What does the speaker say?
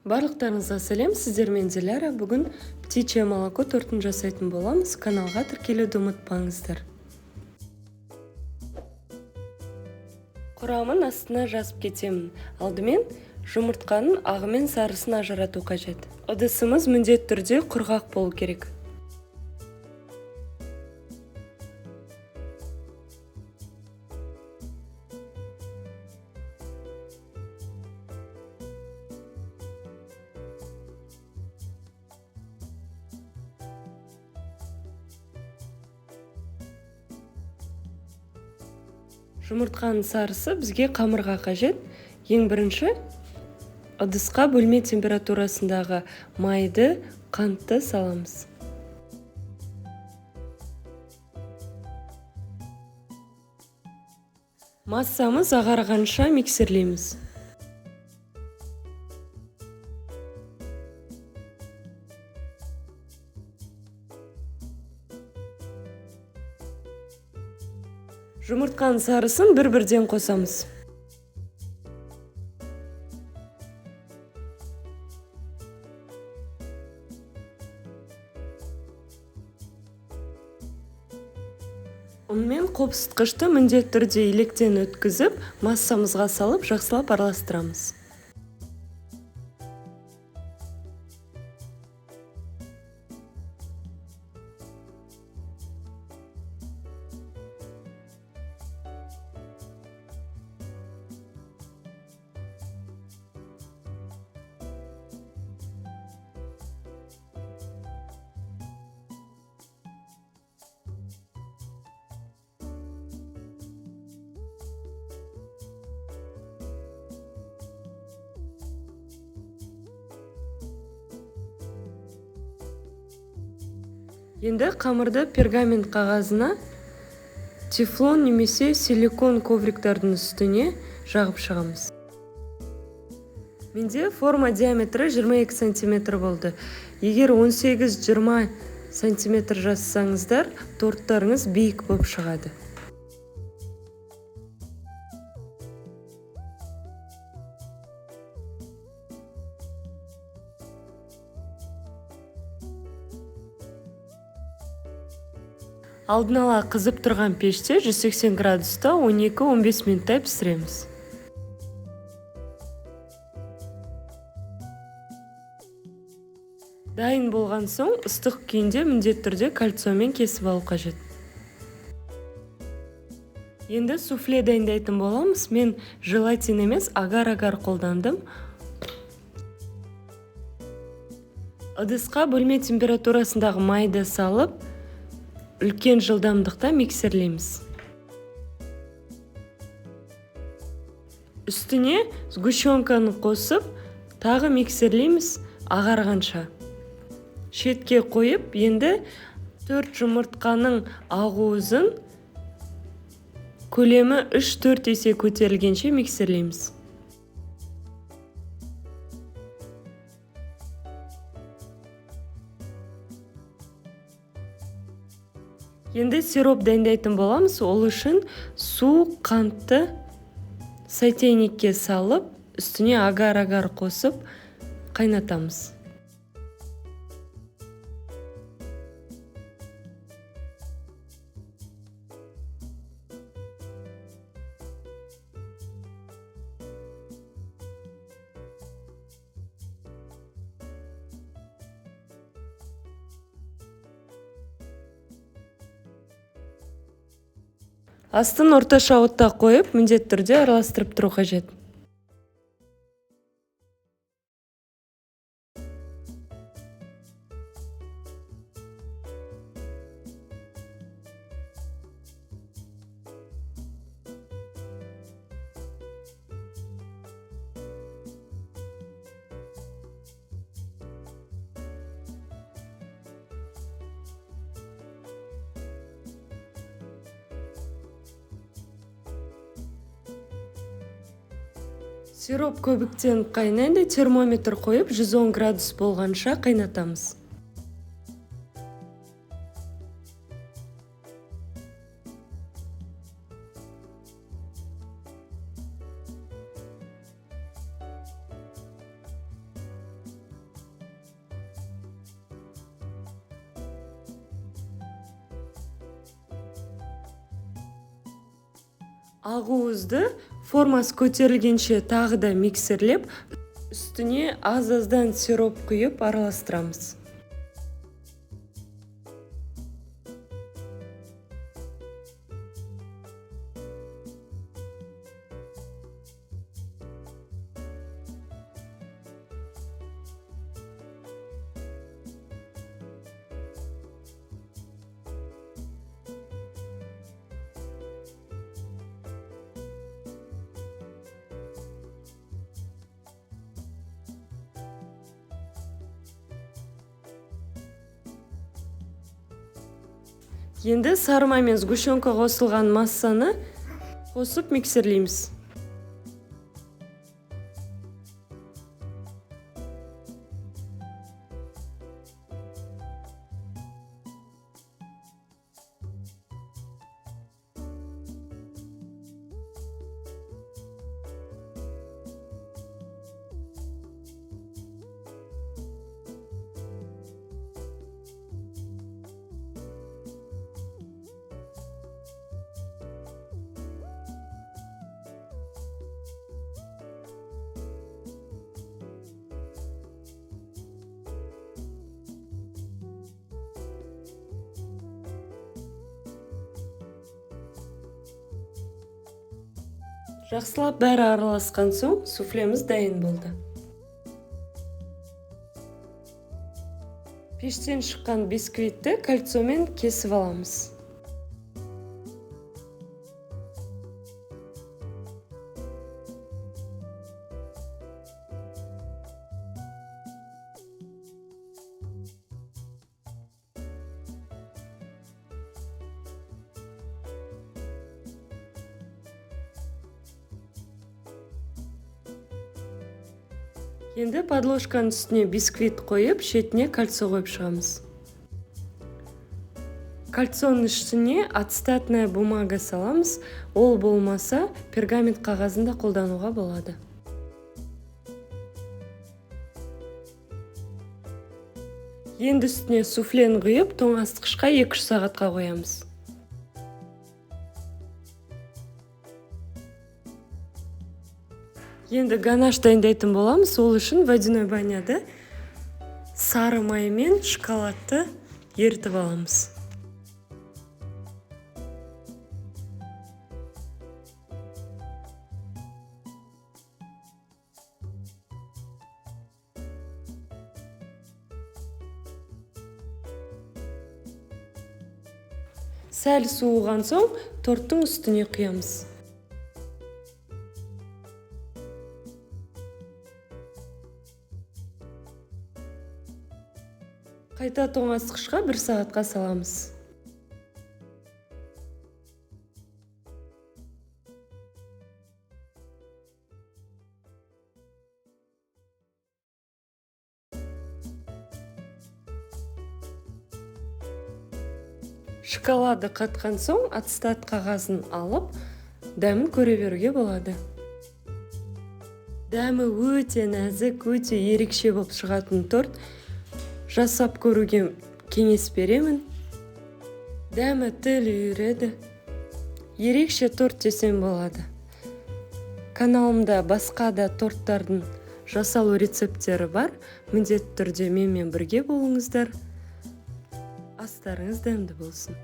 Барлықтарыңызға сәлем, сіздермен Диляра. Бүгін птичье молоко тортын жасайтын боламыз. Каналға тіркелуді ұмытпаңыздар. Құрамын астына жазып кетемін. Алдымен жұмыртқаның ағы мен сарысын ажырату қажет. Ыдысымыз міндетті түрде құрғақ болу керек. Жұмыртқаның сарысы бізге қамырға қажет. Ең бірінші ыдысқа бөлме температурасындағы майды, қантты саламыз. Массамыз ағарғанша миксерлейміз. Жұмыртқаның сарысын бір-бірден қосамыз. Ұнмен қопсытқышты міндетті түрде електен өткізіп, массамызға салып, жақсылап араластырамыз. Енді қамырды пергамент қағазына тефлон немесе силикон ковриктардың үстіне жағып шығамыз. Менде форма диаметрі 22 сантиметр болды. Егер 18-20 сантиметр жазсаңыздар, торттарыңыз биік болып шығады. Алдын ала қызып тұрған пеште 180 градуста 12-15 минуттай пісіреміз. Дайын болған соң ыстық күйінде міндетті түрде кольцомен кесіп алу қажет. Енді суфле дайындайтын боламыз. Мен желатин емес, агар-агар қолдандым. Ыдысқа бөлме температурасындағы майды салып, үлкен жылдамдықта миксерлейміз. Үстіне сгущенканы қосып, тағы миксерлейміз ағарғанша. Шетке қойып, енді 4 жұмыртқаның ақуызын көлемі 3-4 есе көтерілгенше миксерлейміз. Енді сироп дайындайтын боламыз. Ол үшін су, қантты сотейникке салып, үстіне агар-агар қосып қайнатамыз. Астын орташа отта қойып, міндетті түрде араластырып тұру қажет. Сироп көбіктен қайнайды, термометр қойып 110 градус болғанша қайнатамыз. Ақуызды формасы көтерілгенше тағы да миксерлеп, үстіне аз-аздан сироп құйып араластырамыз. Енді сары май мен сгущенка қосылған массаны қосып миксерлейміз. Жақсылап бәрі араласқан соң суфлеміз дайын болды. Пештен шыққан бисквитті кольцомен кесіп аламыз. Енді подложканың үстіне бисквит қойып, шетіне кольцо қойып шығамыз. Кольцоның үстіне ацетатная бумага саламыз, ол болмаса пергамент қағазын да қолдануға болады. Енді үстіне суфлені құйып, тоңазытқышқа 2-3 сағатқа қоямыз. Енді ганаш дайындайтын боламыз. Ол үшін водяной баняда сары май мен шоколадты ерітіп аламыз. Сәл суыған соң торттың үстіне құямыз. Қайта тоңазытқышқа 1 сағатқа саламыз. Шоколады қатқан соң ацетат қағазын алып, дәмін көре беруге болады. Дәмі өте нәзік, өте ерекше болып шығатын торт. Жасап көруге кеңес беремін. Дәмі тіл үйіреді. Ерекше торт десем болады. Каналымда басқа да торттардың жасалу рецепттері бар. Міндетті түрде менімен бірге болыңыздар. Астарыңыз дәмді болсын.